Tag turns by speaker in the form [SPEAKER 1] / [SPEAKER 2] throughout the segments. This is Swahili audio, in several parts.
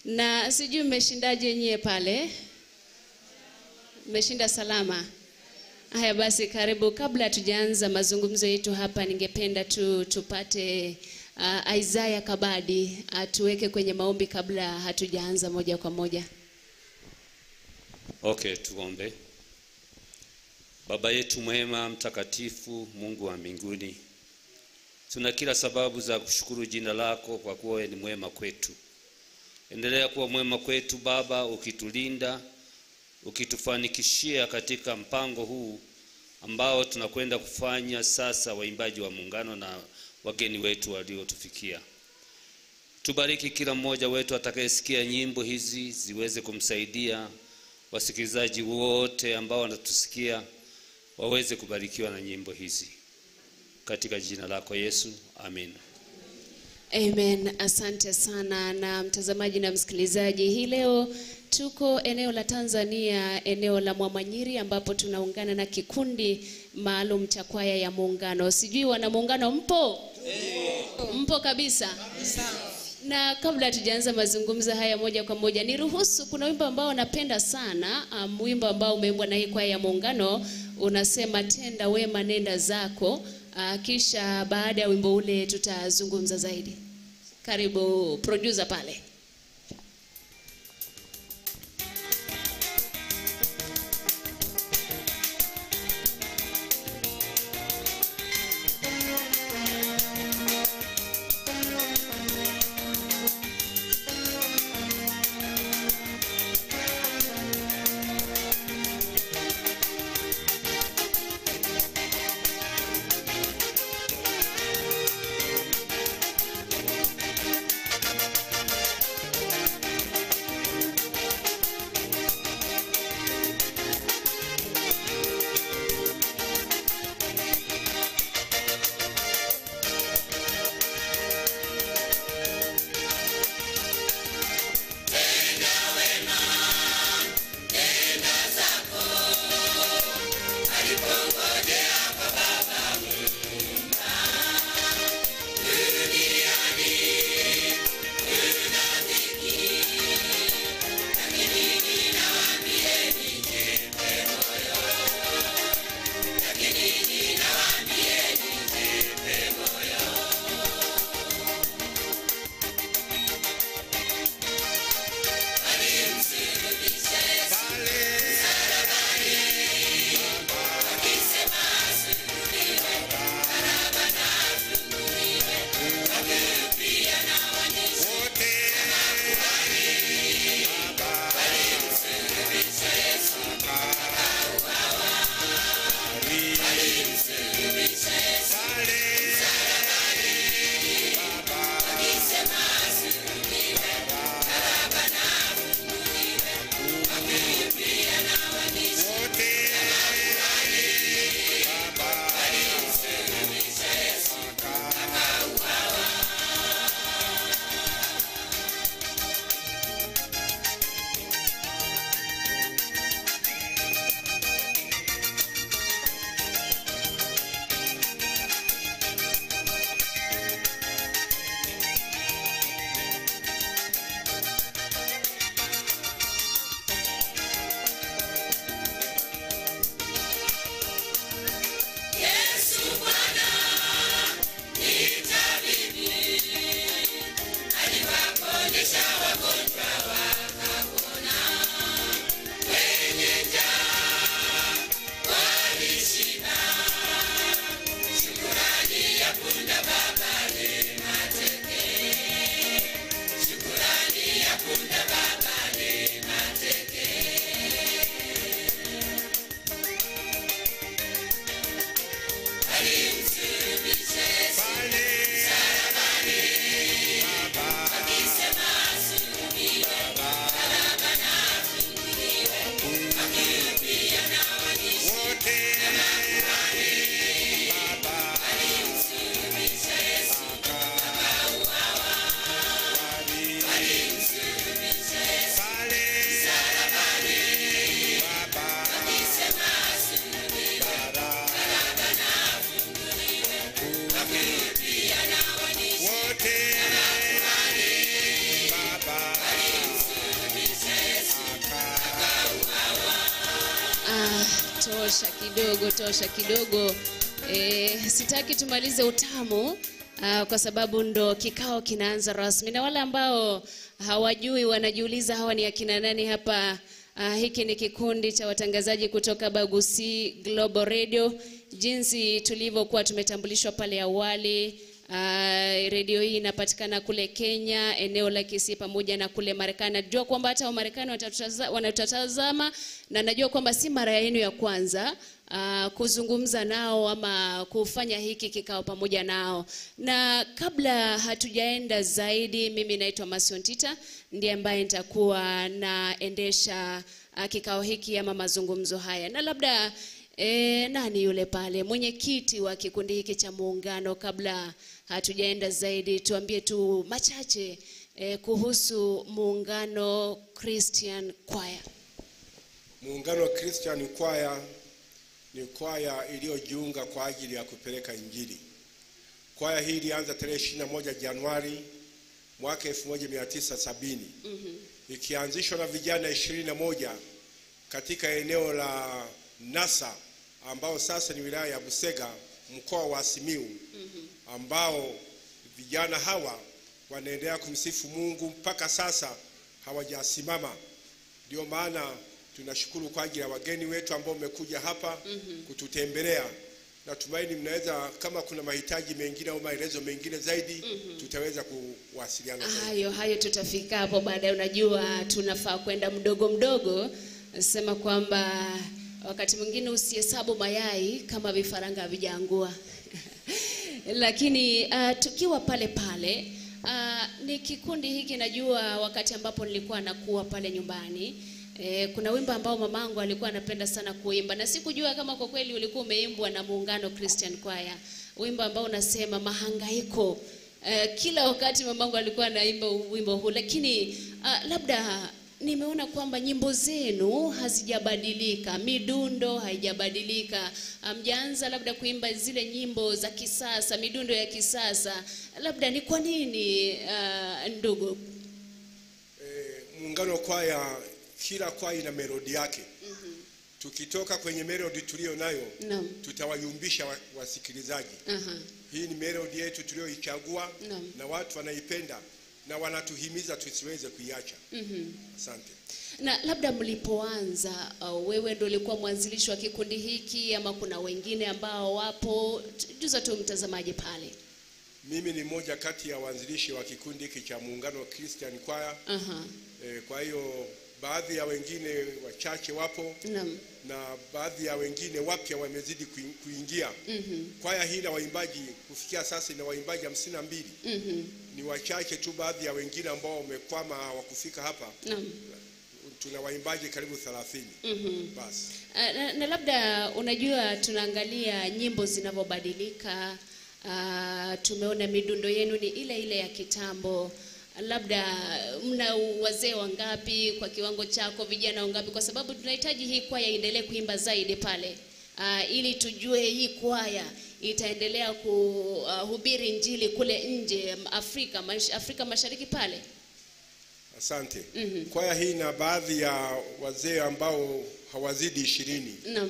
[SPEAKER 1] Na sijui mmeshindaje nyie pale? Mmeshinda salama? Haya basi, karibu. Kabla tujaanza mazungumzo yetu hapa, ningependa tu tupate Isaiah Kabadi atuweke kwenye maombi kabla hatujaanza moja kwa moja.
[SPEAKER 2] Okay, tuombe. Baba yetu mwema, mtakatifu, Mungu wa mbinguni, tuna kila sababu za kushukuru jina lako kwa kuwa wewe ni mwema kwetu. Endelea kuwa mwema kwetu Baba, ukitulinda, ukitufanikishia katika mpango huu ambao tunakwenda kufanya sasa, waimbaji wa Muungano na wageni wetu waliotufikia. Tubariki kila mmoja wetu atakayesikia nyimbo hizi ziweze kumsaidia. Wasikilizaji wote ambao wanatusikia waweze kubarikiwa na nyimbo hizi. Katika jina lako Yesu, amen.
[SPEAKER 1] Amen. Asante sana. Na mtazamaji na msikilizaji, hii leo tuko eneo la Tanzania, eneo la Mwamanyiri, ambapo tunaungana na kikundi maalum cha kwaya ya Muungano. Sijui wana Muungano mpo? Mpo kabisa? Kabisa. Na kabla tujaanza mazungumzo haya moja kwa moja, niruhusu, kuna wimbo ambao napenda sana, wimbo ambao umeimbwa na hii kwaya ya Muungano, unasema tenda wema nenda zako. Kisha baada ya wimbo ule tutazungumza zaidi. Karibu producer pale. Tosha kidogo, tosha kidogo. Sitaki tumalize utamu kwa sababu ndo kikao kinaanza rasmi, na wale ambao hawajui wanajiuliza hawa ni akina nani hapa. Hiki ni kikundi cha watangazaji kutoka Bagusi Global Radio. Jinsi tulivyokuwa tumetambulishwa pale awali, radio hii inapatikana kule Kenya, eneo la Kisii pamoja na kule Marekani. Najua kwamba hata Wamarekani wanatutazama, na najua kwamba si mara yenu ya kwanza kuzungumza nao ama kufanya hiki kikao pamoja nao. Na kabla hatujaenda zaidi, mimi naitwa Masion Tita, ndiye ambaye nitakuwa naendesha kikao hiki ama mazungumzo haya. Na labda nani yule pale mwenyekiti wa kikundi hiki cha Muungano, kabla hatujaenda zaidi tuambie tu machache kuhusu Muungano Christian Choir.
[SPEAKER 3] Muungano Christian Choir ni kwaya iliyojiunga kwa ajili ya kupeleka Injili. Kwaya hii ilianza tarehe 21 Januari mwaka 1970. Ikianzishwa na vijana 21 katika eneo la Nasa ambao sasa ni wilaya ya Busega, mkoa wa Simiyu, ambao vijana hawa wanaendelea kumsifu Mungu mpaka sasa hawajasimama. Ndio maana tunashukuru kwa ajili ya wageni wetu ambao wamekuja hapa kututembelea. Natumaini mnaweza, kama kuna mahitaji mengine au maelezo mengine zaidi, tutaweza kuwasiliana.
[SPEAKER 1] Hayo tutafika hapo baadaye. Unajua tunafaa kwenda mdogo mdogo. Sema kwamba wakati mwingine usihesabu mayai kama vifaranga havijaangua. Lakini tukiwa pale pale, ni kikundi hiki, najua wakati ambapo nilikuwa nakuwa pale nyumbani, kuna wimbo ambao mamangu alikuwa anapenda sana kuimba, na sikujua kama kwa kweli ulikuwa umeimbwa na Muungano Christian Choir. Wimbo ambao unasema mahangaiko. Kila wakati mamangu alikuwa anaimba wimbo huu, lakini labda nimeona kwamba nyimbo zenu hazijabadilika, midundo haijabadilika. Hamjaanza labda kuimba zile nyimbo za kisasa, midundo ya kisasa. Labda ni kwa nini ndugu?
[SPEAKER 3] Muungano Choir, kila kwaya ina melodi yake. Tukitoka kwenye melodi tulio nayo, tutawayumbisha wasikilizaji. Hii ni melodi yetu tulioichagua, na watu wanaipenda na wanatuhimiza tusiweze kuiacha. Asante.
[SPEAKER 1] Na labda mlipoanza, wewe ndio ulikuwa mwanzilishi wa kikundi hiki ama kuna wengine ambao wapo? Juza tu mtazamaji pale.
[SPEAKER 3] Mimi ni mmoja kati ya waanzilishi wa kikundi hiki cha Muungano Christian Choir. Kwa hiyo baadhi ya wengine wachache wapo, na baadhi ya wengine wapya wamezidi kuingia. Kwaya hii na waimbaji kufikia sasa ina waimbaji 52. Ni wachache tu baadhi ya wengine ambao wamekwama hawakufika hapa. Tuna waimbaji karibu 30. Basi.
[SPEAKER 1] Na labda unajua tunaangalia nyimbo zinavyobadilika. Tumeona midundo yenu ni ile ile ya kitambo. Labda mna wazee wangapi kwa kiwango chako, vijana wangapi? Kwa sababu tunahitaji hii kwaya iendelee kuimba zaidi pale, ili tujue hii kwaya itaendelea kuhubiri Injili kule nje Afrika Mashariki pale.
[SPEAKER 3] Asante. Kwaya hii na baadhi ya wazee ambao hawazidi 20.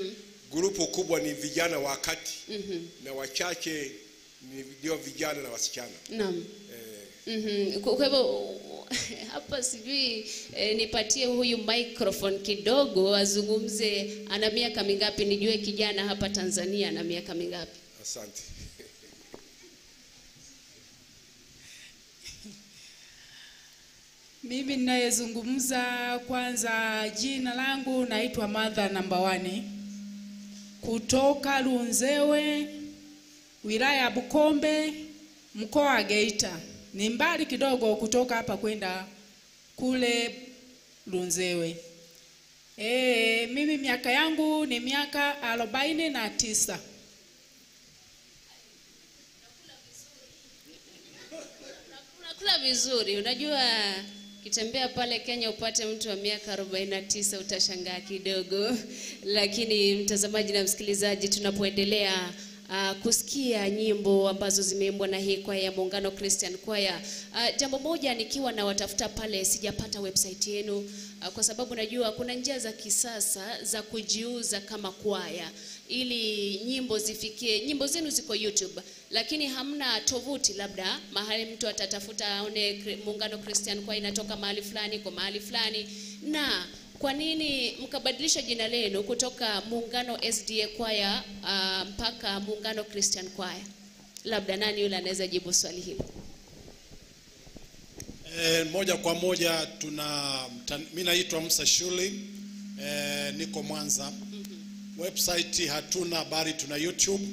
[SPEAKER 3] Grupu kubwa ni vijana wa kati, na wachache ndio vijana na wasichana.
[SPEAKER 1] Kwa hivyo hapa sijui nipatie huyu microphone kidogo azungumze, ana miaka mingapi, nijue kijana hapa Tanzania ana miaka mingapi.
[SPEAKER 3] Asante.
[SPEAKER 4] Mimi ninayezungumza, kwanza jina langu naitwa Martha namba 1 kutoka Lunzewe, wilaya ya Bukombe, mkoa wa Geita. Ni mbali kidogo kutoka hapa kwenda kule Lunzewe. Mimi miaka yangu ni miaka 49.
[SPEAKER 1] Unakula vizuri. Unajua kitembea pale Kenya upate mtu wa miaka 49 utashangaa kidogo. Lakini mtazamaji na msikilizaji, tunapoendelea kusikia nyimbo ambazo zimeimbwa na hii kwaya ya Muungano Christian Choir. Jambo moja, nikiwa na watafuta pale sijapata website yenu, kwa sababu najua kuna njia za kisasa za kujiuza kama kwaya ili nyimbo zifikie. Nyimbo zenu ziko YouTube, lakini hamna tovuti, labda mahali mtu atatafuta aone Muungano Christian Choir inatoka mahali fulani kwa mahali fulani. Na kwa nini mkabadilisha jina lenu kutoka Muungano SDA Choir mpaka Muungano Christian Choir? Labda nani yule anaweza jibu swali hili?
[SPEAKER 5] Moja kwa moja mimi naitwa Musa Shuli, niko Mwanza. Website hatuna, bali tuna YouTube.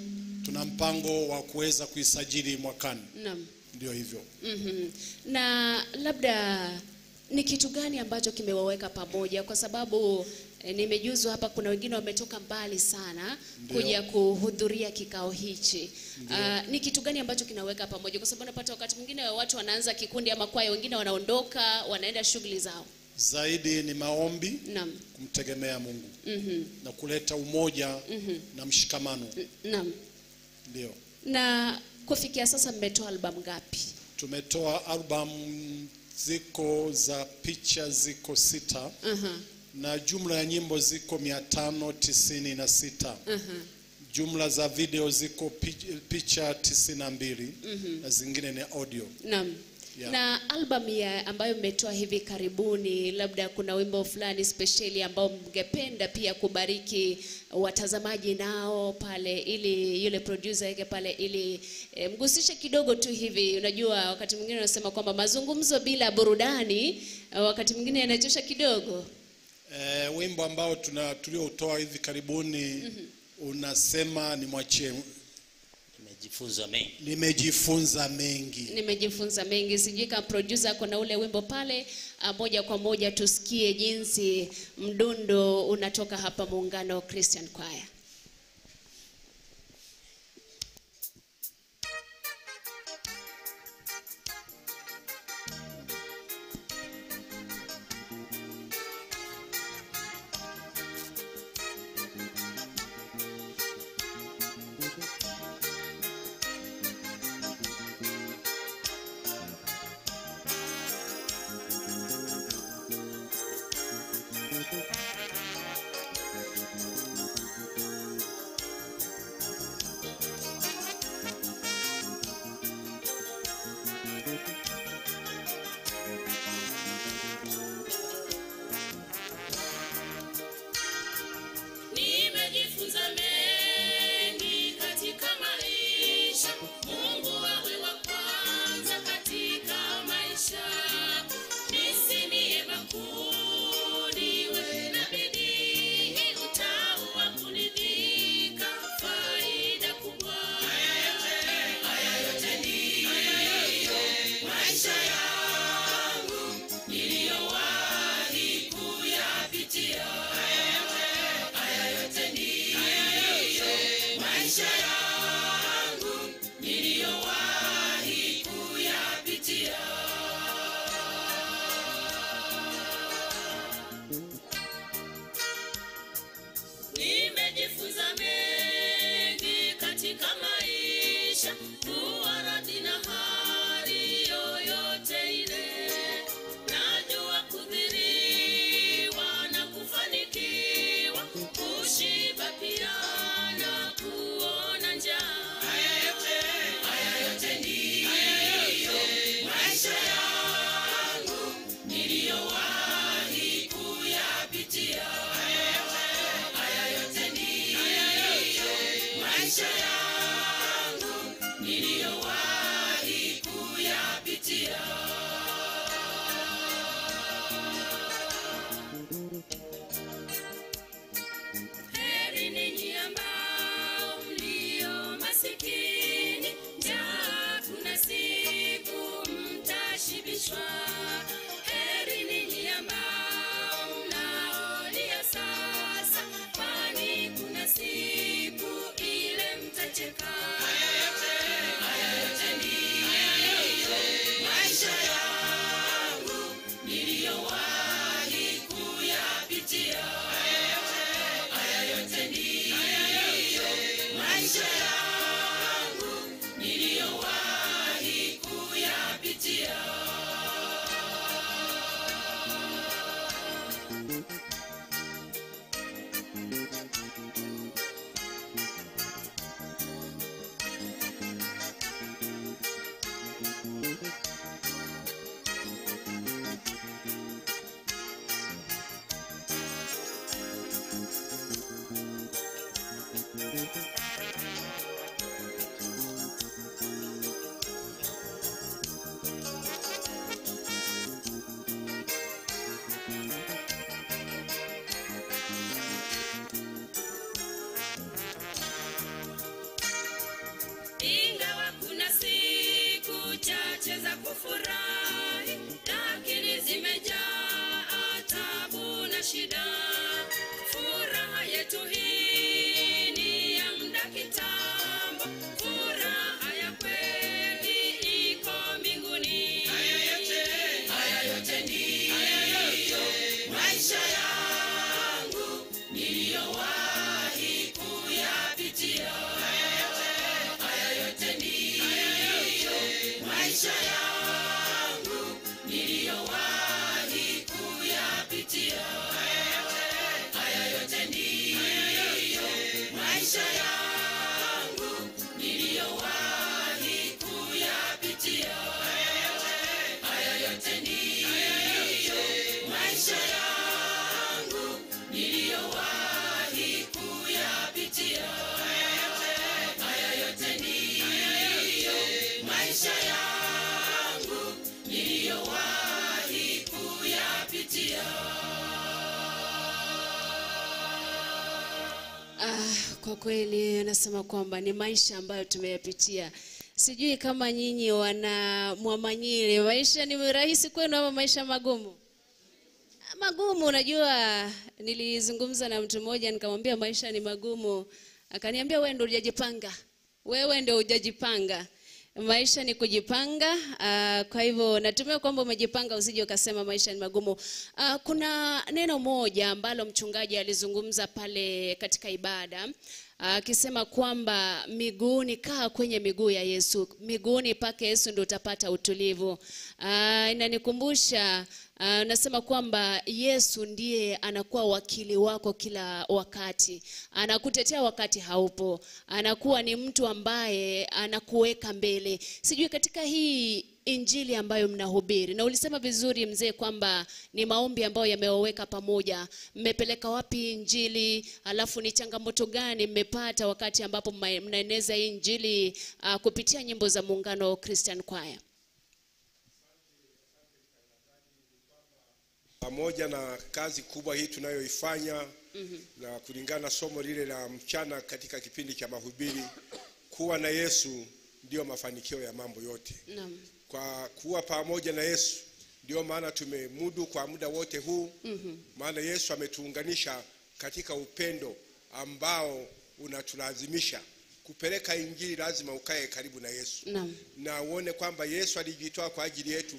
[SPEAKER 5] Tuna mpango wa kuweza kuisajili mwakani.
[SPEAKER 1] Naam.
[SPEAKER 5] Ndio hivyo.
[SPEAKER 1] Na labda ni kitu gani ambacho kimewaweka pamoja? Kwa sababu nimejuzwa hapa kuna wengine wametoka mbali sana kuja kuhudhuria kikao hichi. Ni kitu gani ambacho kinaweka pamoja? Kwa sababu unapata wakati mwingine watu wanaanza kikundi ama kwaya, wengine wanaondoka, wanaenda shughuli zao.
[SPEAKER 5] Zaidi ni maombi.
[SPEAKER 1] Naam.
[SPEAKER 5] Kumtegemea Mungu. Na kuleta umoja na mshikamano.
[SPEAKER 1] Naam.
[SPEAKER 5] Ndio.
[SPEAKER 1] Na kufikia sasa mmetoa albamu ngapi?
[SPEAKER 5] Tumetoa albamu ziko za picha ziko 6. Na jumla ya nyimbo ziko 596. Jumla za video ziko picha 92. Na zingine ni audio.
[SPEAKER 1] Naam.
[SPEAKER 5] Yeah.
[SPEAKER 1] Na album ya ambayo mmetoa hivi karibuni, labda kuna wimbo fulani speciali ambao mngependa pia kubariki watazamaji nao pale, ili yule producer yake pale, ili mgusishe kidogo tu hivi. Unajua wakati mwingine unasema kwamba mazungumzo bila burudani wakati mwingine yanachosha kidogo.
[SPEAKER 5] Wimbo ambao tuliotoa hivi karibuni unasema nimwachie.
[SPEAKER 6] Nimejifunza mengi.
[SPEAKER 5] Nimejifunza mengi.
[SPEAKER 1] Nimejifunza mengi. Sijui kama producer kuna ule wimbo pale, moja kwa moja tusikie jinsi mdundo unatoka hapa Muungano Christian Choir.
[SPEAKER 7] Ingawa kuna siku chache za kufurahi, lakini zimejaa taabu na shida. Furaha yetu hii ni ya muda kitambo, furaha ya kweli iko mbinguni. Haya yote ndiyo maisha yangu niliyowahi kuyapitia. Maisha yangu niliyowahi kuyapitia. Haya yote ndiyo maisha yangu niliyowahi kuyapitia. Haya yote ndiyo maisha yangu niliyowahi kuyapitia. Haya yote ndiyo maisha yangu niliyowahi kuyapitia.
[SPEAKER 1] Kwa kweli anasema kwamba ni maisha ambayo tumeyapitia. Sijui kama nyinyi wana Mwamanyiri, maisha ni rahisi kwenu ama maisha magumu? Magumu. Unajua, nilizungumza na mtu mmoja nikamwambia maisha ni magumu. Akaniambia wewe ndio hujajipanga. Wewe ndio hujajipanga. Maisha ni kujipanga. Kwa hivyo natumai kwamba umejipanga, usije ukasema maisha ni magumu. Kuna neno moja ambalo mchungaji alizungumza pale katika ibada, akisema kwamba miguuni, kaa kwenye miguu ya Yesu, miguuni pake Yesu ndio utapata utulivu. Inanikumbusha, nasema kwamba Yesu ndiye anakuwa wakili wako kila wakati. Anakutetea wakati haupo. Anakuwa ni mtu ambaye anakuweka mbele. Sijui katika hii injili ambayo mnahubiri, na ulisema vizuri mzee kwamba ni maombi ambayo yamewaweka pamoja. Mmepeleka wapi injili? Alafu ni changamoto gani mmepata wakati ambapo mnaeneza hii injili kupitia nyimbo za Muungano Christian Choir?
[SPEAKER 3] Pamoja na kazi kubwa hii tunayoifanya, na kulingana na somo lile la mchana katika kipindi cha mahubiri, kuwa na Yesu ndio mafanikio ya mambo yote.
[SPEAKER 1] Naam.
[SPEAKER 3] Kwa kuwa pamoja na Yesu ndio maana tumemudu kwa muda wote huu. Maana Yesu ametuunganisha katika upendo ambao unatulazimisha kupeleka injili. Lazima ukae karibu na Yesu.
[SPEAKER 1] Naam.
[SPEAKER 3] Na uone kwamba Yesu alijitoa kwa ajili yetu.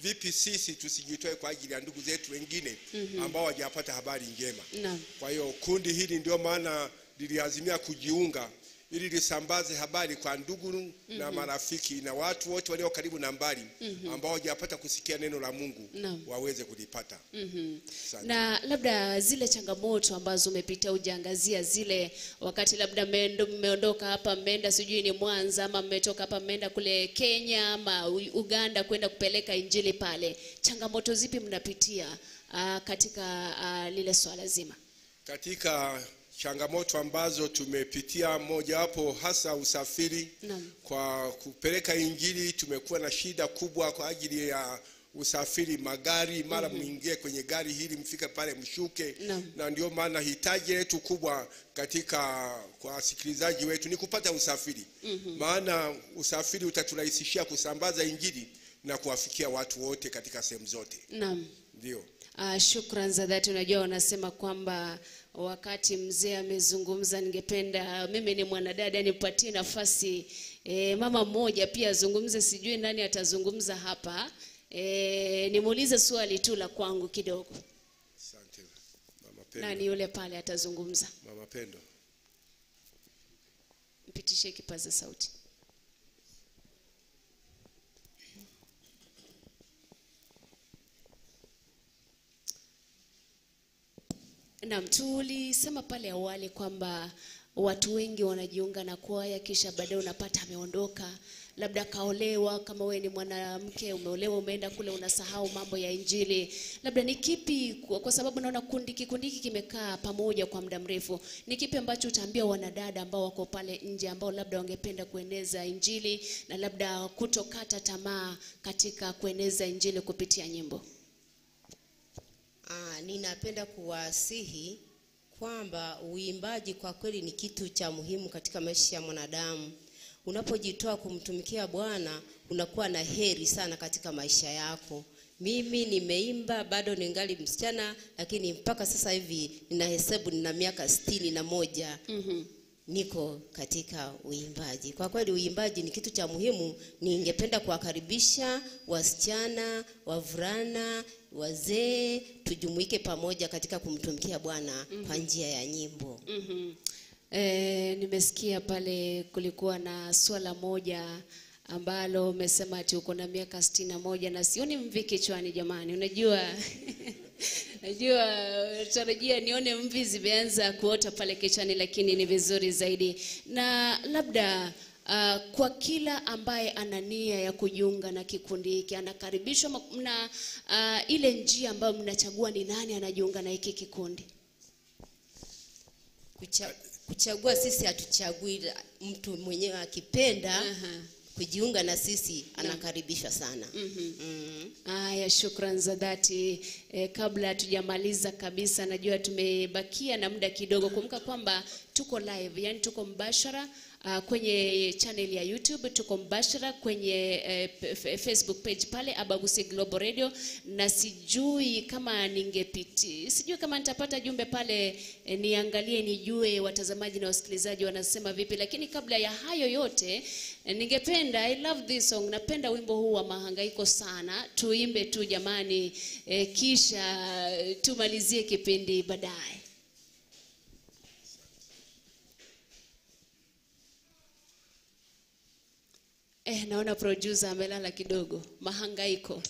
[SPEAKER 3] Vipi sisi tusijitoe kwa ajili ya ndugu zetu wengine ambao hawajapata habari njema?
[SPEAKER 1] Naam.
[SPEAKER 3] Kwa hiyo kundi hili ndio maana liliazimia kujiunga ili lisambaze habari kwa ndugu na marafiki na watu wote walio karibu na mbali ambao hawajapata kusikia neno la Mungu waweze kulipata.
[SPEAKER 1] Na labda zile changamoto ambazo umepitia ujaangazia zile wakati labda mmeondoka hapa mmeenda sijui ni Mwanza, ama mmetoka hapa mmeenda kule Kenya ama Uganda kwenda kupeleka injili pale. Changamoto zipi mnapitia katika lile swala zima?
[SPEAKER 3] Katika changamoto ambazo tumepitia, moja wapo hasa usafiri. Kwa kupeleka injili tumekuwa na shida kubwa kwa ajili ya usafiri, magari, mara mwingie kwenye gari hili mfike pale mshuke. Na ndio maana hitaji letu kubwa katika kwa wasikilizaji wetu ni kupata usafiri. Maana usafiri utaturahisishia kusambaza injili na kuwafikia watu wote katika sehemu zote.
[SPEAKER 1] Naam.
[SPEAKER 3] Ndio.
[SPEAKER 1] Shukran za dhati. Unajua wanasema kwamba wakati mzee amezungumza, ningependa mimi ni mwanadada nipatie nafasi mama mmoja pia azungumze. Sijui nani atazungumza hapa. Nimuulize swali tu la kwangu kidogo.
[SPEAKER 3] Asante Mama Pendo.
[SPEAKER 1] Nani yule pale atazungumza?
[SPEAKER 3] Mama Pendo.
[SPEAKER 1] Mpitishe kipaza sauti. Naam, tulisema pale awali kwamba watu wengi wanajiunga na kwaya kisha baadaye unapata ameondoka, labda kaolewa. Kama wewe ni mwanamke umeolewa, umeenda kule unasahau mambo ya Injili. Labda ni kipi, kwa sababu naona kikundi hiki kimekaa pamoja kwa muda mrefu, ni kipi ambacho utaambia wanadada ambao wako pale nje ambao labda wangependa kueneza Injili na labda kutokata tamaa katika kueneza Injili kupitia nyimbo?
[SPEAKER 8] Ninapenda kuwasihi kwamba uimbaji kwa kweli ni kitu cha muhimu katika maisha ya mwanadamu. Unapojitoa kumtumikia Bwana unakuwa na heri sana katika maisha yako. Mimi nimeimba bado ningali msichana, lakini mpaka sasa hivi ninahesabu nina miaka 61. Niko katika uimbaji. Kwa kweli uimbaji ni kitu cha muhimu. Ningependa kuwakaribisha wasichana, wavulana, wazee, tujumuike pamoja katika kumtumikia Bwana kwa njia ya nyimbo.
[SPEAKER 1] Nimesikia pale kulikuwa na swala moja ambalo umesema ati uko na miaka 61 na sioni mvi kichwani jamani. Unajua najua tarajia nione mvi zimeanza kuota pale kichwani, lakini ni vizuri zaidi. Na labda kwa kila ambaye ana nia ya kujiunga na kikundi hiki anakaribishwa, na ile njia ambayo mnachagua ni nani anajiunga na hiki kikundi?
[SPEAKER 8] Kuchagua sisi hatuchagui, mtu mwenyewe akipenda kujiunga na sisi anakaribishwa sana.
[SPEAKER 1] Haya, shukrani za dhati. Kabla hatujamaliza kabisa, najua tumebakia na muda kidogo. Kumbuka kwamba tuko live, yani tuko mbashara kwenye channel ya YouTube, tuko mbashara kwenye Facebook page pale Abagusi Global Radio, na sijui kama sijui kama nitapata jumbe pale, niangalie nijue watazamaji na wasikilizaji wanasema vipi. Lakini kabla ya hayo yote, ningependa, I love this song, napenda wimbo huu wa Mahangaiko sana. Tuimbe tu jamani, kisha tumalizie kipindi baadaye. Naona producer amelala kidogo. Mahangaiko.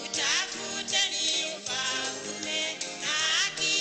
[SPEAKER 7] Utafuteni ufalme na haki.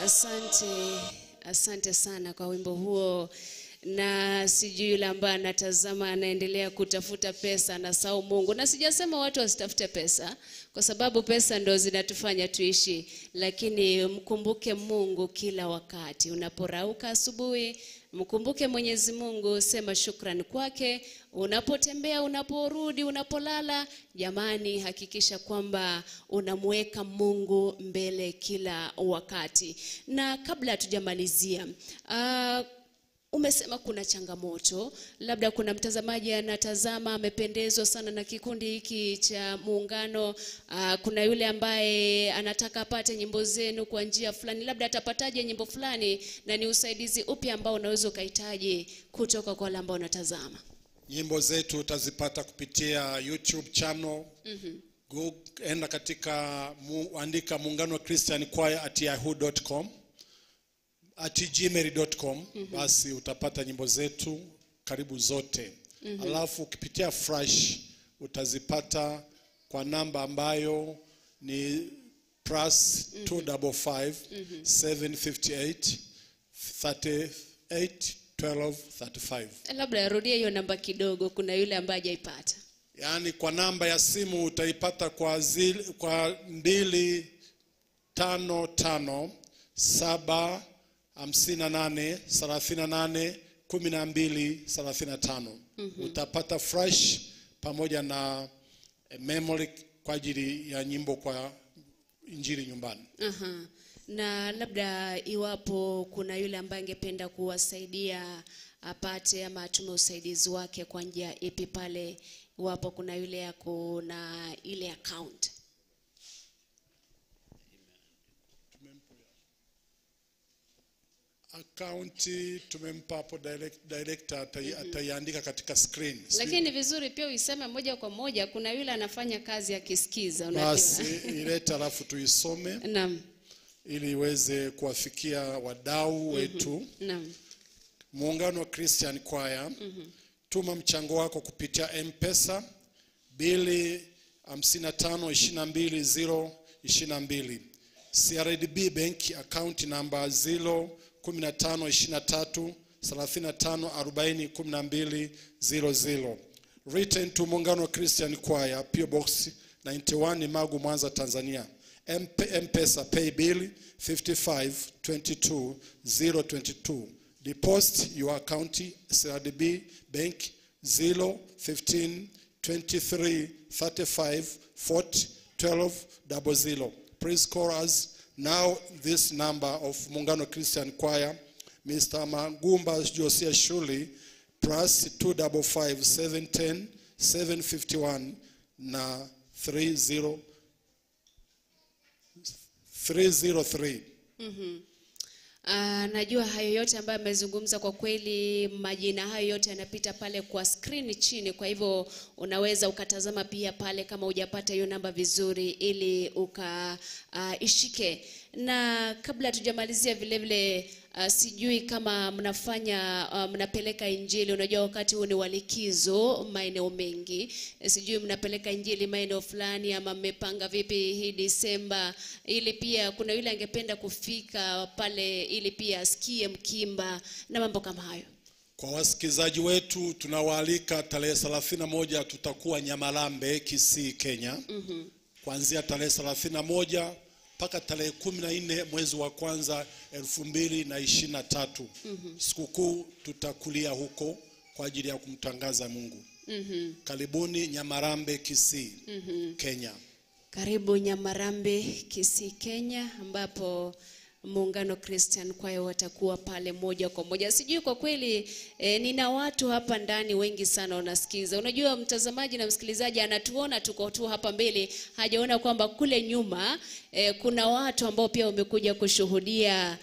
[SPEAKER 1] Asante, asante sana kwa wimbo huo. Na sijui yule ambaye anatazama anaendelea kutafuta pesa na sau Mungu. Na sijasema watu wasitafute pesa, kwa sababu pesa ndo zinatufanya tuishi, lakini mkumbuke Mungu kila wakati. Unaporauka asubuhi, mkumbuke Mwenyezi Mungu, sema shukrani kwake. Unapotembea, unaporudi, unapolala, jamani, hakikisha kwamba unamweka Mungu mbele kila wakati. Na kabla hatujamalizia, umesema kuna changamoto, labda kuna mtazamaji anatazama amependezwa sana na kikundi hiki cha Muungano, kuna yule ambaye anataka apate nyimbo zenu kwa njia fulani, labda atapataje nyimbo fulani na ni usaidizi upi ambao unaweza ukahitaji kutoka kwa wale ambao wanatazama?
[SPEAKER 5] Nyimbo zetu utazipata kupitia YouTube channel. Go, enda katika andika Muungano Christian Choir at yahoo.com, at gmail.com, basi utapata nyimbo zetu karibu zote. Alafu ukipitia Flash utazipata kwa namba ambayo ni plus 255 758 38 12 35.
[SPEAKER 1] Labda rudia hiyo namba kidogo, kuna yule ambaye hajaipata.
[SPEAKER 5] Yaani kwa namba ya simu utaipata kwa 2 5 5 7 58 38 12 35. Utapata Flash pamoja na memory kwa ajili ya nyimbo kwa injili nyumbani.
[SPEAKER 1] Na labda iwapo kuna yule ambaye angependa kuwasaidia apate ama atume usaidizi wake kwa njia ipi pale, iwapo kuna yule yako na ile account?
[SPEAKER 5] Akaunti tumempa hapo director ataiandika katika screen.
[SPEAKER 1] Lakini vizuri pia uiseme moja kwa moja, kuna yule anafanya kazi akisikiza, unajua.
[SPEAKER 5] Basi ilete alafu tuisome.
[SPEAKER 1] Naam.
[SPEAKER 5] Ili iweze kuwafikia wadau wetu.
[SPEAKER 1] Naam.
[SPEAKER 5] Muungano Christian Choir. Tuma mchango wako kupitia M-Pesa 2 55 22 0 22. CRDB Bank account number 0 15 23 35 40 12 00. Written to Muungano Christian Choir, P.O. Box 91, Magu, Mwanza, Tanzania. M-Pesa pay bill 55 22 022. Deposit your account CRDB Bank 0 15 23 35 40 12 00. Please call us now this number of Muungano Christian Choir, Mr. Magumba Josia Shuli, plus 255 710 751 na 30 303.
[SPEAKER 1] Najua hayo yote ambayo amezungumza, kwa kweli majina hayo yote yanapita pale kwa screen chini, kwa hivyo unaweza ukatazama pia pale kama hujapata hiyo namba vizuri ili ukaishike. Na kabla tujamalizia vile vile, sijui kama mnafanya mnapeleka injili, unajua wakati huu ni walikizo maeneo mengi, sijui mnapeleka injili maeneo fulani ama mmepanga vipi hii Disemba, ili pia kuna yule angependa kufika pale ili pia asikie mkimba na mambo kama hayo.
[SPEAKER 5] Kwa wasikizaji wetu tunawaalika tarehe 31 tutakuwa Nyamarambe, Kisii, Kenya. Kuanzia tarehe 31 mpaka tarehe 14 mwezi wa kwanza 2023. Sikukuu tutakulia huko kwa ajili ya kumtangaza Mungu. Karibuni Nyamarambe, Kisii, Kenya.
[SPEAKER 1] Karibu Nyamarambe, Kisii, Kenya, ambapo Muungano Christian Choir watakuwa pale moja kwa moja. Sijui kwa kweli, nina watu hapa ndani wengi sana wanasikiza. Unajua mtazamaji na msikilizaji anatuona tuko tu hapa mbele, hajaona kwamba kule nyuma kuna watu ambao pia wamekuja kushuhudia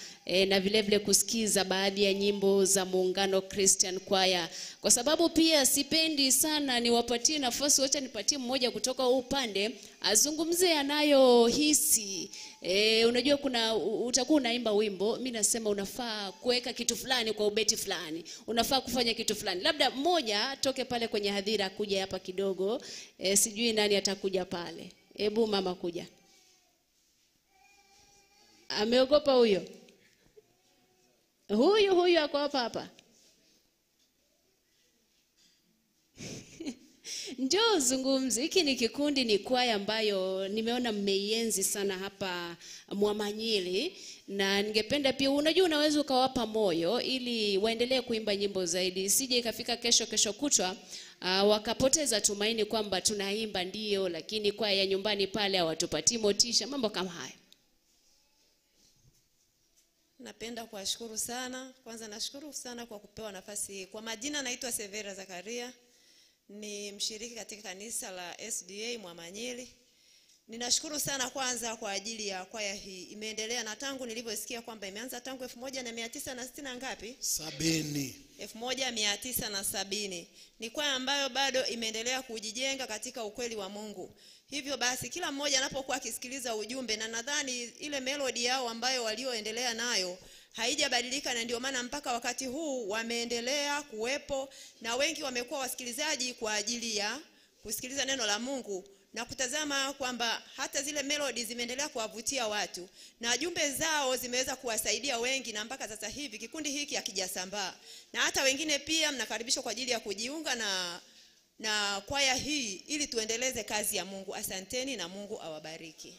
[SPEAKER 1] na vile vile kusikiza baadhi ya nyimbo za Muungano Christian Choir. Kwa sababu pia sipendi sana niwapatie nafasi, wacha nipatie mmoja kutoka upande azungumze anayohisi. Unajua kuna utakuwa unaimba wimbo, mimi nasema unafaa kuweka kitu fulani kwa ubeti fulani, unafaa kufanya kitu fulani. Labda mmoja toke pale kwenye hadhira kuja hapa kidogo. Sijui nani atakuja pale. Hebu mama kuja. Ameogopa huyo. Huyu ako hapa hapa. Njoo zungumzi. Hiki ni kikundi, ni kwaya ambayo nimeona mmeienzi sana hapa Mwamanyiri, na ningependa pia, unajua unaweza ukawapa moyo ili waendelee kuimba nyimbo zaidi, isije ikafika kesho kutwa wakapoteza tumaini kwamba tunaimba ndio, lakini kwaya ya nyumbani pale hawatupatii motisha, mambo kama haya.
[SPEAKER 9] Napenda kuwashukuru sana. Kwanza nashukuru sana kwa kupewa nafasi hii. Kwa majina naitwa Severa Zakaria, ni mshiriki katika kanisa la SDA Mwamanyiri. Ninashukuru sana kwanza kwa ajili ya kwaya hii. Imeendelea na tangu nilivyosikia kwamba imeanza tangu 1960 na ngapi?
[SPEAKER 5] 70.
[SPEAKER 9] 1970. Ni kwaya ambayo bado imeendelea kujijenga katika ukweli wa Mungu. Hivyo basi kila mmoja anapokuwa akisikiliza ujumbe, na nadhani ile melody yao ambayo walioendelea nayo haijabadilika, na ndio maana mpaka wakati huu wameendelea kuwepo na wengi wamekuwa wasikilizaji kwa ajili ya kusikiliza neno la Mungu na kutazama kwamba hata zile melody zimeendelea kuwavutia watu na jumbe zao zimeweza kuwasaidia wengi, na mpaka sasa hivi kikundi hiki hakijasambaa. Na hata wengine pia mnakaribishwa kwa ajili ya kujiunga na kwaya hii ili tuendeleze kazi ya Mungu. Asanteni na Mungu awabariki.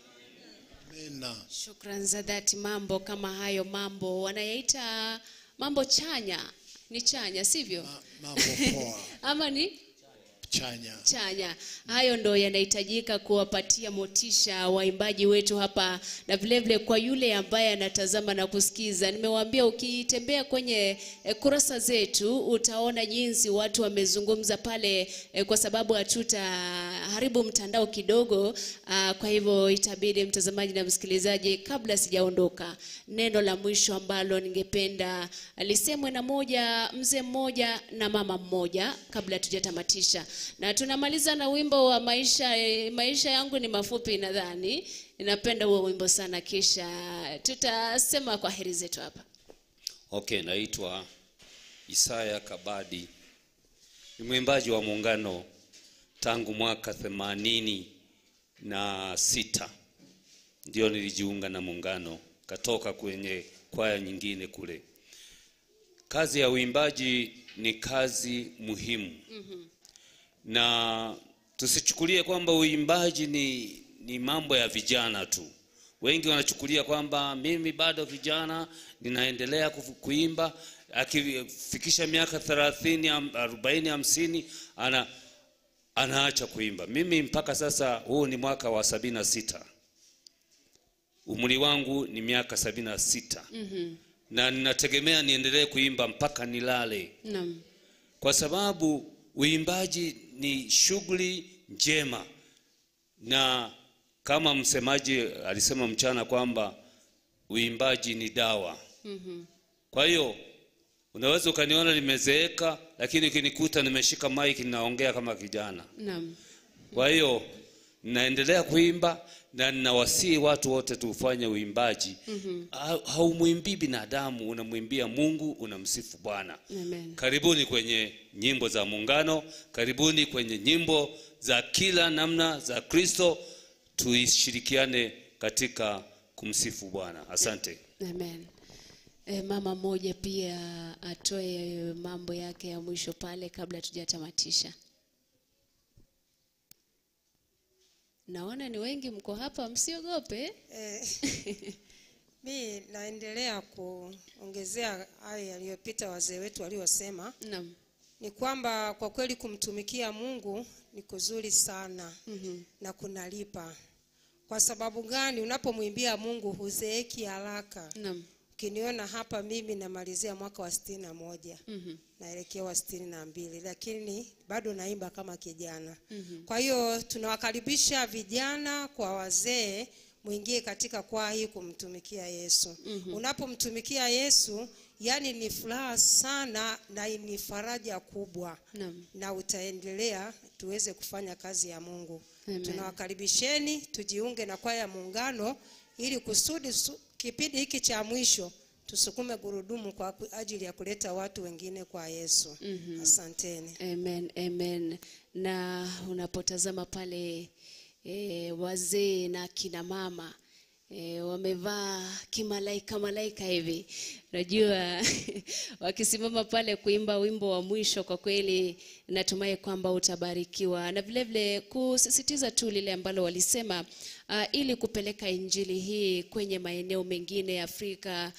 [SPEAKER 5] Amina.
[SPEAKER 1] Shukrani za dhati. Mambo kama hayo, mambo wanayaita mambo chanya. Ni chanya, sivyo?
[SPEAKER 5] Mambo poa.
[SPEAKER 1] Ama ni
[SPEAKER 5] chanya.
[SPEAKER 1] Chanya. Hayo ndo yanahitajika kuwapatia motisha waimbaji wetu hapa, na vile vile kwa yule ambaye anatazama na kusikiza. Nimewaambia ukitembea kwenye kurasa zetu utaona jinsi watu wamezungumza pale, kwa sababu hatutaharibu mtandao kidogo. Kwa hivyo itabidi mtazamaji na msikilizaji, kabla sijaondoka, neno la mwisho ambalo ningependa lisemwe na moja mzee mmoja na mama mmoja kabla tujatamatisha. Na tunamaliza na wimbo wa maisha yangu ni mafupi, nadhani. Ninapenda huo wimbo sana, kisha tutasema kwa heri zetu hapa.
[SPEAKER 2] Okay, naitwa Isaya Kabadi. Ni mwimbaji wa Muungano tangu mwaka 86. Ndio nilijiunga na Muungano, katoka kwenye kwaya nyingine kule. Kazi ya uimbaji ni kazi muhimu. Na tusichukulie kwamba uimbaji ni mambo ya vijana tu. Wengi wanachukulia kwamba mimi bado vijana ninaendelea kuimba, akifikisha miaka 30, 40, 50 anaacha kuimba. Mimi mpaka sasa huu ni mwaka wa 76. Umri wangu ni miaka 76. Na ninategemea niendelee kuimba mpaka nilale.
[SPEAKER 1] Naam.
[SPEAKER 2] Kwa sababu uimbaji ni shughuli njema. Na kama msemaji alisema mchana kwamba uimbaji ni dawa. Kwa hiyo unaweza ukaniona nimezeeka, lakini ukinikuta nimeshika mic ninaongea kama kijana.
[SPEAKER 1] Naam.
[SPEAKER 2] Kwa hiyo naendelea kuimba na ninawasihi watu wote tufanye uimbaji. Haumuimbii binadamu, unamwimbia Mungu, unamsifu Bwana.
[SPEAKER 1] Amen.
[SPEAKER 2] Karibuni kwenye nyimbo za Muungano, karibuni kwenye nyimbo za kila namna za Kristo, tuishirikiane katika kumsifu Bwana. Asante.
[SPEAKER 1] Amen. Mama mmoja pia atoe mambo yake ya mwisho pale kabla tujatamatisha. Naona ni wengi mko hapa, msiogope.
[SPEAKER 10] Mi naendelea kuongezea hayo yaliyopita wazee wetu waliosema.
[SPEAKER 1] Naam.
[SPEAKER 10] Ni kwamba kwa kweli kumtumikia Mungu ni kuzuri sana. Na kunalipa. Kwa sababu gani? Unapomwimbia Mungu huzeeki haraka.
[SPEAKER 1] Naam.
[SPEAKER 10] Ukiniona hapa mimi namalizia mwaka wa 61. Naelekea wa 62, lakini bado naimba kama kijana. Kwa hiyo tunawakaribisha vijana kwa wazee muingie katika kwaya hii kumtumikia Yesu. Unapomtumikia Yesu, yani ni furaha sana na ni faraja kubwa. Na utaendelea tuweze kufanya kazi ya Mungu. Tunawakaribisheni tujiunge na kwaya ya Muungano ili kusudi kipindi hiki cha mwisho tusukume gurudumu kwa ajili ya kuleta watu wengine kwa Yesu. Asanteni.
[SPEAKER 1] Amen, amen. Na unapotazama pale wazee na kina mama, Wamevaa kimalaika malaika hivi. Unajua wakisimama pale kuimba wimbo wa mwisho, kwa kweli natumai kwamba utabarikiwa. Na vile vile kusisitiza tu lile ambalo walisema ili kupeleka injili hii kwenye maeneo mengine ya Afrika,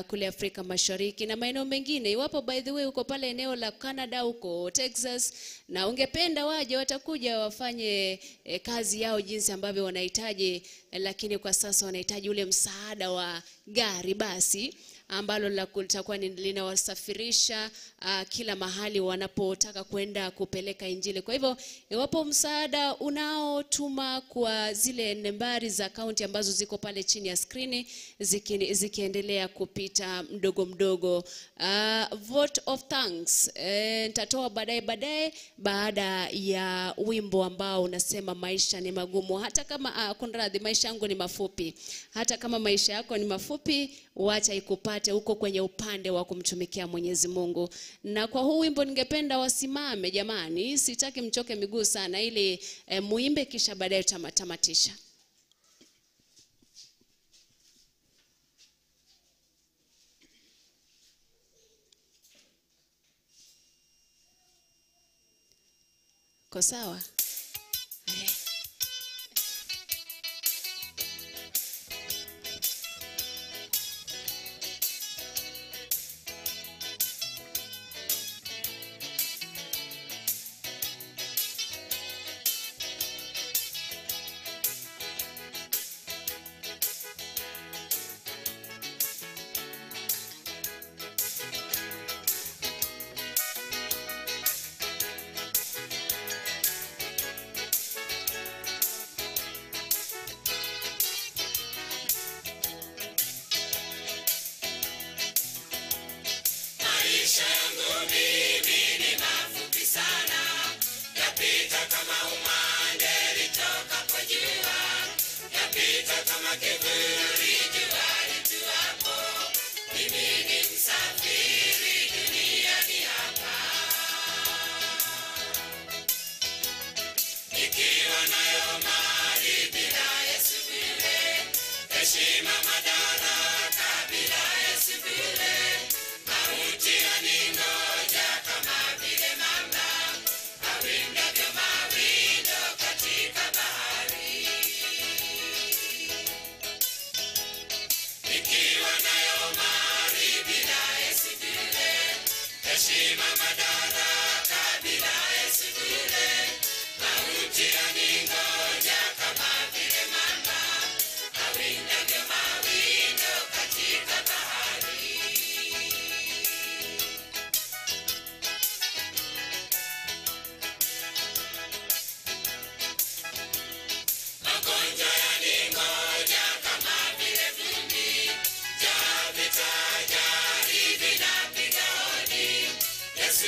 [SPEAKER 1] kule Afrika Mashariki na maeneo mengine. Iwapo by the way uko pale eneo la Canada, uko Texas na ungependa waje, watakuja wafanye kazi yao jinsi ambavyo wanahitaji, lakini kwa sasa wanahitaji ule msaada wa gari basi ambalo litakuwa linawasafirisha kila mahali wanapotaka kwenda kupeleka injili. Kwa hivyo iwapo msaada unaotuma kwa zile nambari za akaunti ambazo ziko pale chini ya skrini zikiendelea kupita mdogo mdogo. Vote of thanks nitatoa baadaye baada ya wimbo ambao unasema maisha ni magumu. Hata kama kunradhi, maisha yangu ni mafupi. Hata kama maisha yako ni mafupi, wacha ikupate huko kwenye upande wa kumtumikia Mwenyezi Mungu. Na kwa huu wimbo ningependa wasimame jamani, sitaki mchoke miguu sana, ili muimbe kisha baadaye tutatamatisha. Kwa sawa?
[SPEAKER 7] Maisha yangu mimi ni mafupi sana, yapita kama umande litokapo jua, yapita kama kivuli jua lituapo. Mimi ni msafiri duniani hapa, nikiwa nayo mali bila Yesu bure, heshima madaraka bila Yesu bure. Mauti yaningoja kama vile mamba awindavyo mawindo katika bahari. Nikiwa nayo mali bila Yesu bure, heshima madaraka bila Yesu bure. Mauti yaningoja kama vile mamba awindavyo mawindo katika bahari. Magonjwa yaningoja kama vile vumbi, njaa, vita, ajali vinapiga hodi. Yesu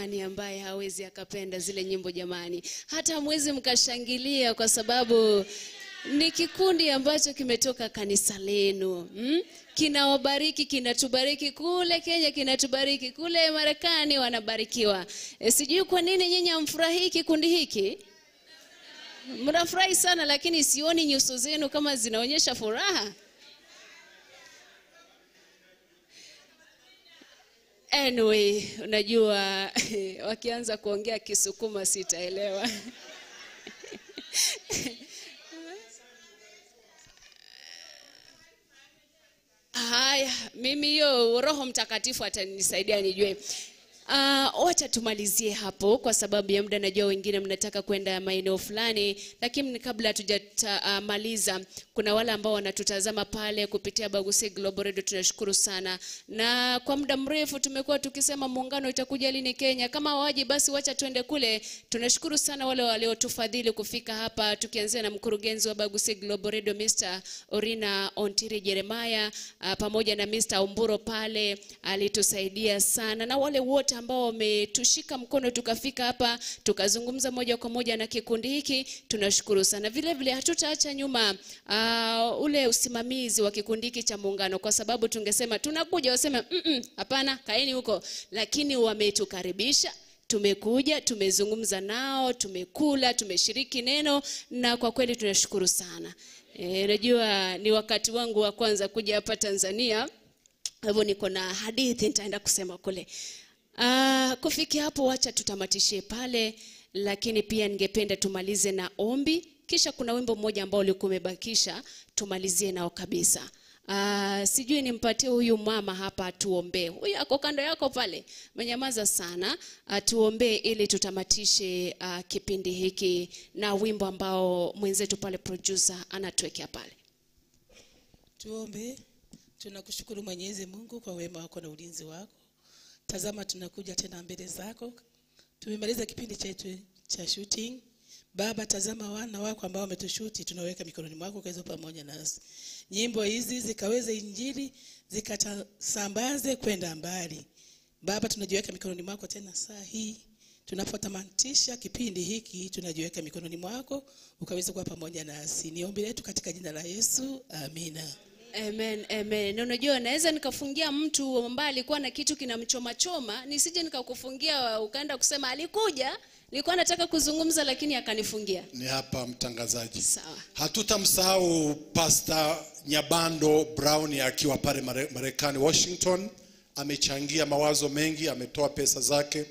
[SPEAKER 1] Nani ambaye hawezi akapenda zile nyimbo jamani? Hata mwezi mkashangilia kwa sababu ni kikundi ambacho kimetoka kanisa lenu. Kinawabariki, kinatubariki kule Kenya, kinatubariki kule Marekani, wanabarikiwa. Sijui kwa nini nyinyi hamfurahii kikundi hiki? Mnafurahi sana, lakini sioni nyuso zenu kama zinaonyesha furaha. Anyway, unajua wakianza kuongea Kisukuma sitaelewa. Haya, mimi hiyo Roho Mtakatifu atanisaidia nijue. Wacha tumalizie hapo kwa sababu ya muda, najua wengine mnataka kwenda maeneo fulani, lakini kabla hatujamaliza kuna wale ambao wanatutazama pale kupitia Bagusi Global Radio, tunashukuru sana. Na kwa muda mrefu tumekuwa tukisema muungano itakuja lini Kenya, kama waje basi wacha tuende kule. Tunashukuru sana wale waliotufadhili kufika hapa, tukianzia na mkurugenzi wa Bagusi Global Radio Mr. Orina Ontiri Jeremiah, pamoja na Mr. Umburo pale alitusaidia sana, na wale wote ambao wametushika mkono tukafika hapa tukazungumza moja kwa moja na kikundi hiki, tunashukuru sana. Vile vile hatutaacha nyuma ule usimamizi wa kikundi hiki cha muungano, kwa sababu tungesema tunakuja waseme hapana, kaeni huko, lakini wametukaribisha. Tumekuja, tumezungumza nao, tumekula, tumeshiriki neno, na kwa kweli tunashukuru sana. Unajua ni wakati wangu wa kwanza kuja hapa Tanzania, hivyo niko na hadithi nitaenda kusema kule. Kufikia hapo wacha tutamatishie pale, lakini pia ningependa tumalize na ombi, kisha kuna wimbo mmoja ambao ulikuwa umebakisha tumalizie nao kabisa. Sijui nimpatie huyu mama hapa atuombe. Huyu ako kando yako pale, amenyamaza sana. Atuombe ili tutamatishe kipindi hiki na wimbo ambao mwenzetu pale producer anatuwekea pale.
[SPEAKER 11] Tuombe. Tunakushukuru Mwenyezi Mungu kwa wema wako na ulinzi wako. Tazama tunakuja tena mbele zako. Tumemaliza kipindi chetu cha shooting. Baba, tazama wana wako ambao wametushuti, tunaweka mikononi mwako ukaweze pamoja nasi. Nyimbo hizi zikaweze injili, zikasambaze kwenda mbali. Baba, tunajiweka mikononi mwako tena saa hii. Tunapotamatisha kipindi hiki, tunajiweka mikononi mwako ukaweze kuwa pamoja nasi. Ni ombi letu katika jina la Yesu. Amina.
[SPEAKER 1] Amen, amen. Na unajua naweza nikafungia mtu ambaye alikuwa na kitu kinamchoma choma, nisije nikakufungia ukaenda kusema alikuja, nilikuwa nataka kuzungumza lakini akanifungia.
[SPEAKER 5] Ni hapa mtangazaji.
[SPEAKER 1] Sawa.
[SPEAKER 5] Hatutamsahau Pastor Nyabando Brown akiwa pale Marekani Washington, amechangia mawazo mengi, ametoa pesa zake.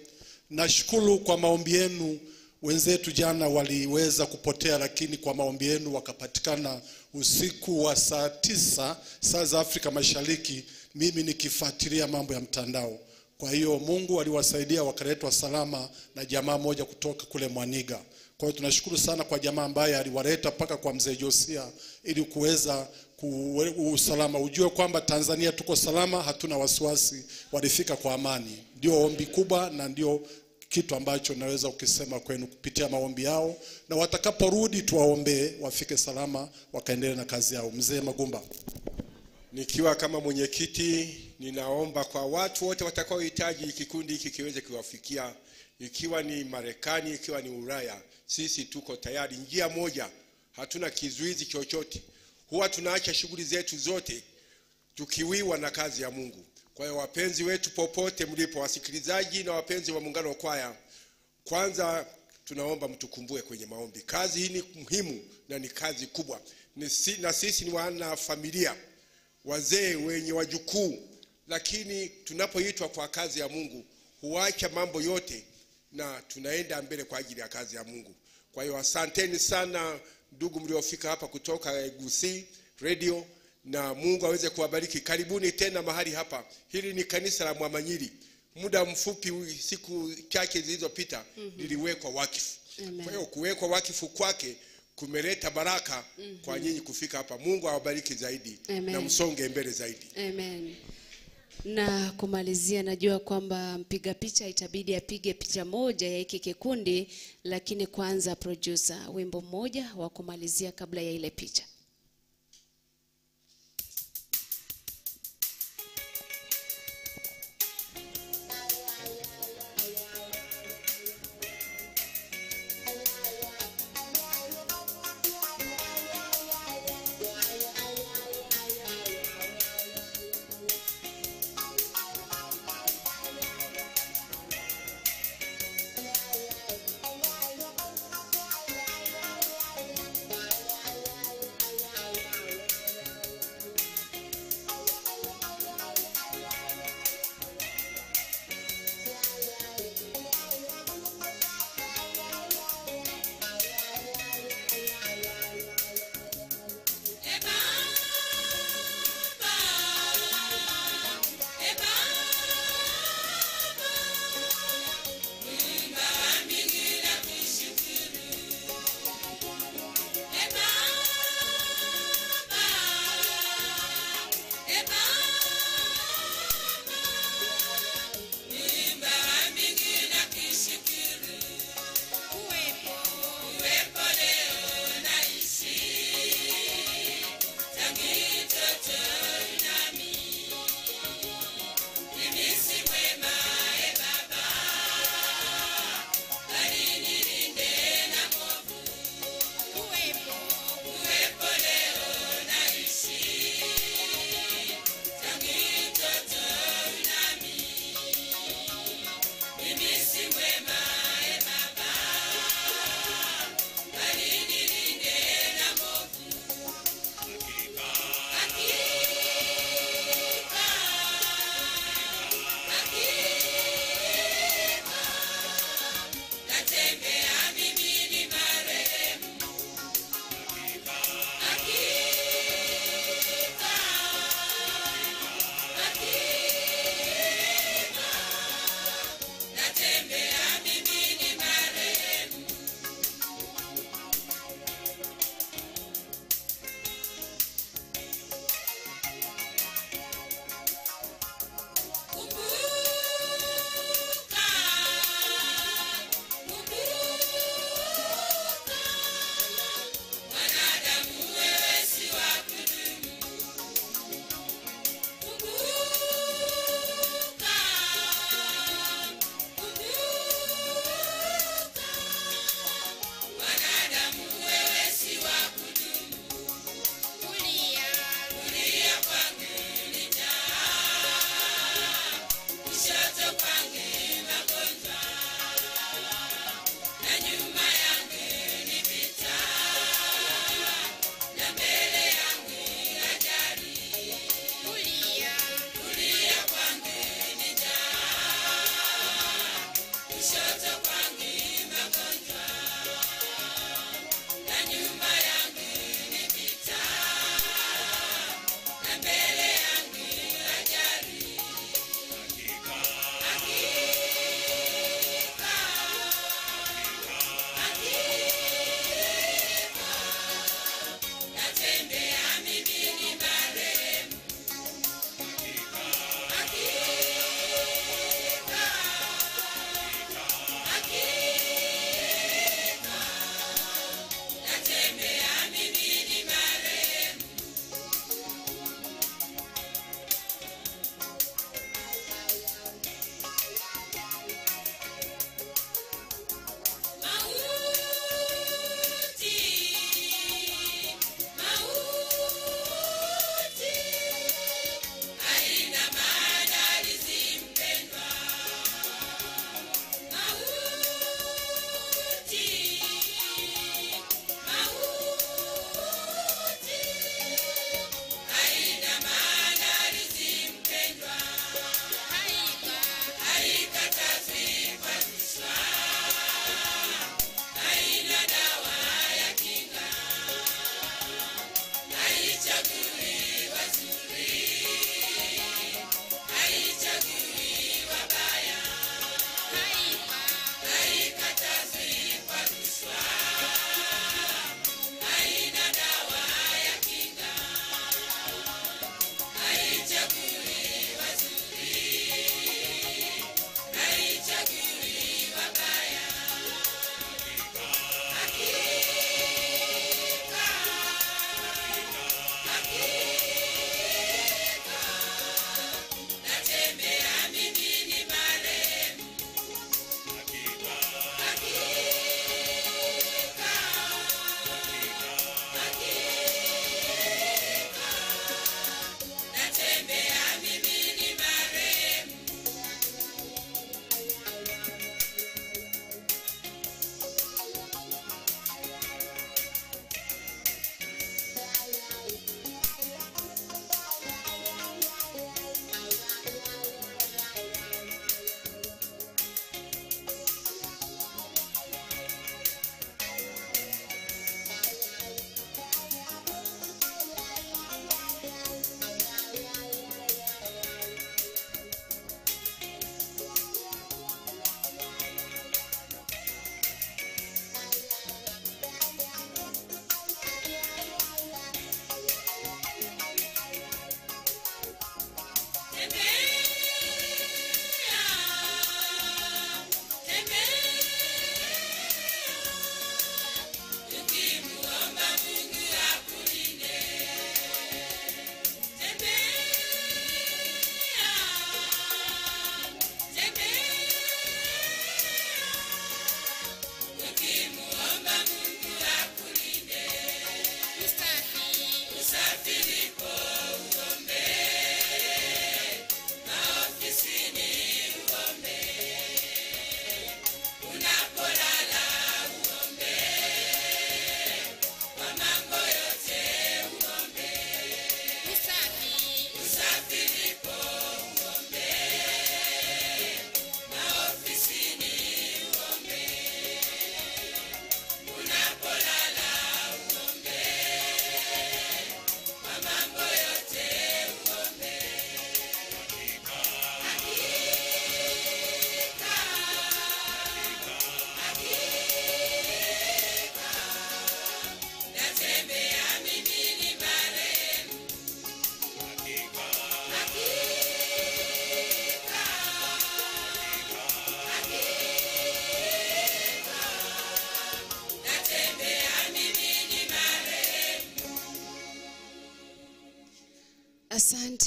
[SPEAKER 5] Nashukuru kwa maombi yenu. Wenzetu jana waliweza kupotea, lakini kwa maombi yenu wakapatikana usiku wa saa 9 saa za Afrika Mashariki, mimi nikifuatilia mambo ya mtandao. Kwa hiyo Mungu aliwasaidia wakaletwa salama na jamaa moja kutoka kule Mwaniga. Kwa hiyo tunashukuru sana kwa jamaa ambaye aliwaleta paka kwa mzee Josia ili kuweza usalama. Ujue kwamba Tanzania tuko salama, hatuna wasiwasi, walifika kwa amani. Ndio ombi kubwa na ndio kitu ambacho naweza ukisema kwenu kupitia maombi yao, na watakaporudi tuwaombe wafike salama wakaendelee na kazi yao. Mzee Magumba.
[SPEAKER 3] Nikiwa kama mwenyekiti, ninaomba kwa watu wote watakaohitaji kikundi hiki kiweze kuwafikia, ikiwa ni Marekani, ikiwa ni Ulaya, sisi tuko tayari. Njia moja, hatuna kizuizi chochote. Huwa tunaacha shughuli zetu zote tukiwiwa na kazi ya Mungu. Kwa hiyo wapenzi wetu popote mlipo, wasikilizaji na wapenzi wa Muungano wa Kwaya, kwanza tunaomba mtukumbue kwenye maombi. Kazi hii ni muhimu na ni kazi kubwa. Na sisi ni wana familia, wazee wenye wajukuu, lakini tunapoitwa kwa kazi ya Mungu huacha mambo yote na tunaenda mbele kwa ajili ya kazi ya Mungu. Kwa hiyo asanteni sana ndugu mliofika hapa kutoka Gusii Radio, na Mungu aweze kuwabariki. Karibuni tena mahali hapa. Hili ni kanisa la Mwamanyiri. Muda mfupi, siku chache zilizopita, liliwekwa wakifu. Kwa hiyo kuwekwa wakifu kwake kumeleta baraka kwa nyinyi kufika hapa. Mungu awabariki zaidi. Amen. Na msonge mbele zaidi.
[SPEAKER 1] Amen. Na kumalizia, najua kwamba mpiga picha itabidi apige picha moja ya hiki kikundi, lakini kwanza producer wimbo mmoja wa kumalizia kabla ya ile picha.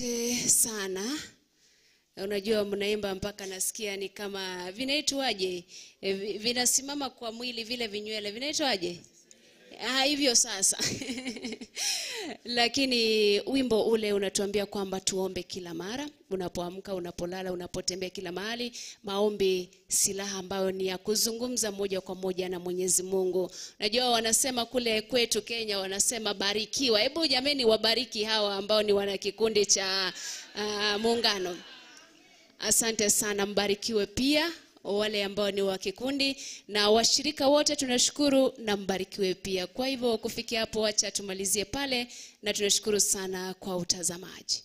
[SPEAKER 1] Asante sana. Unajua mnaimba mpaka nasikia ni kama vinaitwaje? Vinasimama kwa mwili vile vinywele vinaitwaje? Ah, hivyo sasa. Lakini wimbo ule unatuambia kwamba tuombe kila mara, unapoamka, unapolala, unapotembea, kila mahali. Maombi silaha ambayo ni ya kuzungumza moja kwa moja na Mwenyezi Mungu. Unajua wanasema kule kwetu Kenya wanasema barikiwa. Hebu jameni wabariki hawa ambao ni wana kikundi cha Muungano. Asante sana, mbarikiwe pia wale ambao ni wa kikundi na washirika wote, tunashukuru na mbarikiwe pia. Kwa hivyo kufikia hapo, acha tumalizie pale, na tunashukuru sana kwa utazamaji.